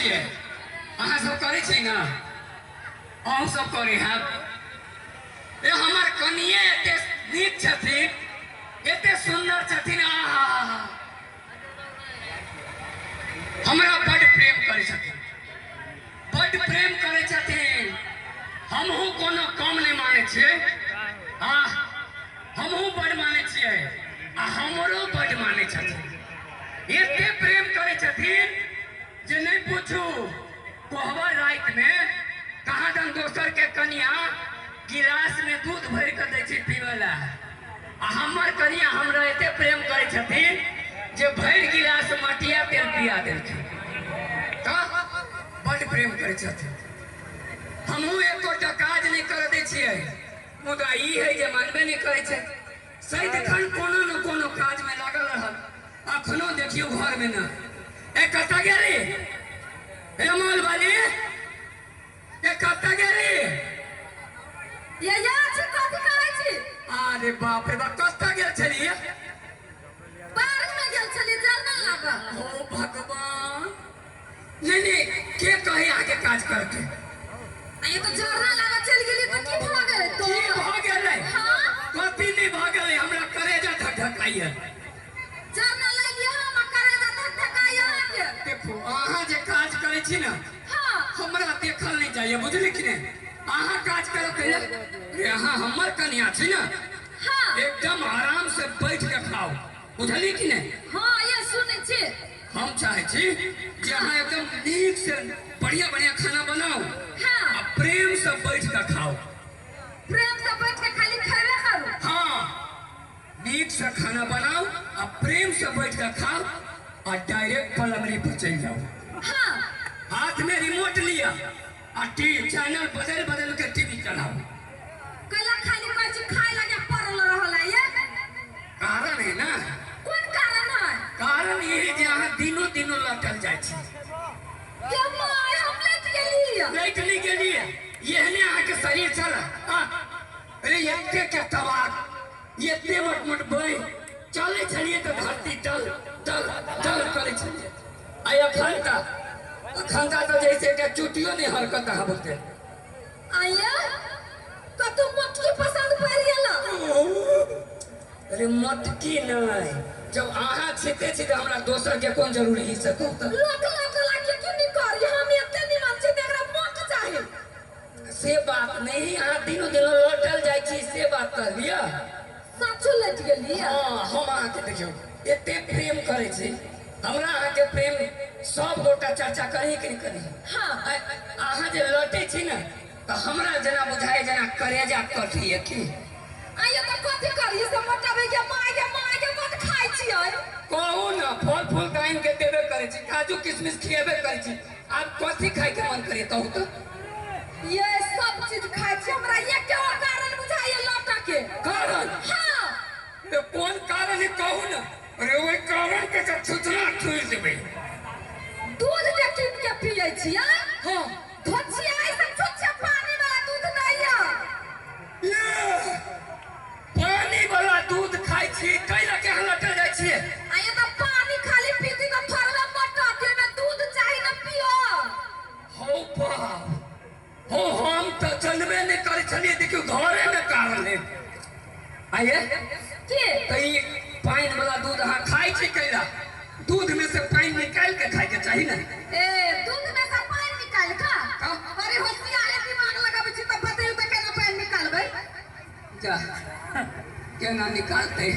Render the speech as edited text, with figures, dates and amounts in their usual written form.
छियै? अहाँ सब करै छियै ने? अहूँ सब करै हैब। ए हमर कनिए एते नीक छथिन, एते सुन्दर छथिन, आहा हा, हमरा बड प्रेम करै छथिन, बड प्रेम करै छथिन। हमहूँ कोनो कम नहि मानै छियै। आ हमहूँ बड मानै छियै आ हमरो बड मानै छथिन। एते प्रेम करै छथिन जे नहि पूछू। कोहबर रातिमे कहाँ दन दोसर के कनिया गिलास में दूध भरि कऽ दै छै पीबै लए, आ हमर कनिया हमरा एते प्रेम करै छथिन जे भरि गिलास मटिया तेल पिया देलखिन। तऽ बड प्रेम करै छथिन। हमहूँ एकोटा काज नहि करऽ दै छियै, मुदा ई है जे मानबे नहि करै छै। सदिखन कोनो ने कोनो काजमे लागल रहल। अखनो देखियौ घरमे ने। ए कतऽ गेली हे मोल वाली? ए कतऽ गेली? ये या छी, कथी करै छी? अरे बाप रे बाप, कतऽ गेल छलियै? बाड़ी में गेल छलियै जरना लाबऽ। ओ भगवान, नहीं नहीं, के कहे आगे काज करके? आ ये तो जरना लाबऽ चलि गेलियै तऽ की भऽ गेलै तो? की भऽ गेलै? हाँ। कथी नहीं भऽ गेलै, हमरा करेजा धक-धकाइए। जरना लाइलियै हम आ करेजा धक-धकाइए अहाँके। देखू, अहाँ जे काज करै छी ने, हाँ। हमरा देखल नहीं जाइए, बुझली कि नहीं? अहाँ काज करब कहिया? अरे अहाँ हमर कनिया छी ने। हाँ। एकदम आराम से बैठ के खाओ, बुझली कि नहीं? हाँ, ये सुनै छी। हम चाहे छी जे अहाँ एकदम नीक से बढ़िया बढ़िया खाना बनाओ। हाँ। आ प्रेम से बैठ के खाओ। प्रेम से बैठ के खाली खेबे करू। हाँ, नीक से खाना बनाओ आ प्रेम से बैठ के खाओ आ डायरेक्ट पलंगड़ी पर चलि जाओ। हाँ। हाथ में रिमोट लिया आ टीवी चैनल बदल बदल के टीवी चलाओ। कैला खाली कहै छी खाय लगे पड़ल रहल है ये? कारण है ना। कोन कारण है? कारण यही जे अहाँ दिनो दिनो लटल जाइ छी। ये my, हम लटि गेलियै। लटि नहि गेलियै, एहने अहाँके शरीर छल। अरे एते के तबाक, एते मोट मोट बहि चलै छलियै तऽ धरती डल डल डल करै छलियै। आ एखन तऽ जैसे के चुटियो नहि हरकत अहाँ बुझते। आइया कतौ मोटकी पसंद पड़ि गेल? अरे मोटकी नहीं, जब अहाँ छिते छी तऽ हमरा दोसर के कोन जरूरी है से कहू तऽ। लोक लोक लागे की नहीं करी, हम एते निमन छी तऽ एकरा मोट चाही। से बात नहीं, अहाँ दिनो दिनो लौटल जाइ छी से बात कहलियै। साचो लटि गेलियै? हाँ, हम अहाँके देखियौ एते प्रेम करै छी, हमरा अहाँके प्रेम सब गोटा चर्चा करी कि नहीं करी? हाँ। अहाँ जे लौटै छी ने तऽ हमरा जेना बुझाइ जेना करेजा कटैए की। आइए तऽ कथी करी से मोटाबै के माय के माय के बड खाइ छियै। कहू ने, फल फूल तऽ आनि के देबे करै छी, काजू किशमिश खिएबे करै छी, आब कथी खाइके मन करिए कहू तऽ? ये सब चीज खाइ छी, हमरा एके गो कारण बुझाइए लौटा के। कारण? हाँ। तो कोन कारण है कहू ने? अरे ओहि कारण के तऽ थुथना थुरि देबै। दूध जे कीन के पियै छियै? हाँ। धोछिया ऐसा छुच्छा पानी वाला दूध नहीं है। ये पानी वाला दूध खाइ छी कै लए के अहाँ लटल जाइ छियै? आ ये तऽ पानी खाली पीती तऽ फरवा मोटा के में दूध चाही ना पियो। हौ बाप हौ, हम तऽ जनबे नहि करै छलियै, देखियौ घरे मे कारण है। आइए के तऽ ई पानि वाला दूध अहाँ खाइ छी कैला? दूध में से पानि निकालि के खाइ के चाही ने। ए दूध में से पानि निकालि के? का? अरे होशियारे दिमाग लगाबै छी तऽ बतैयौ तऽ केना पानि निकालबै? जा केना निकालतै?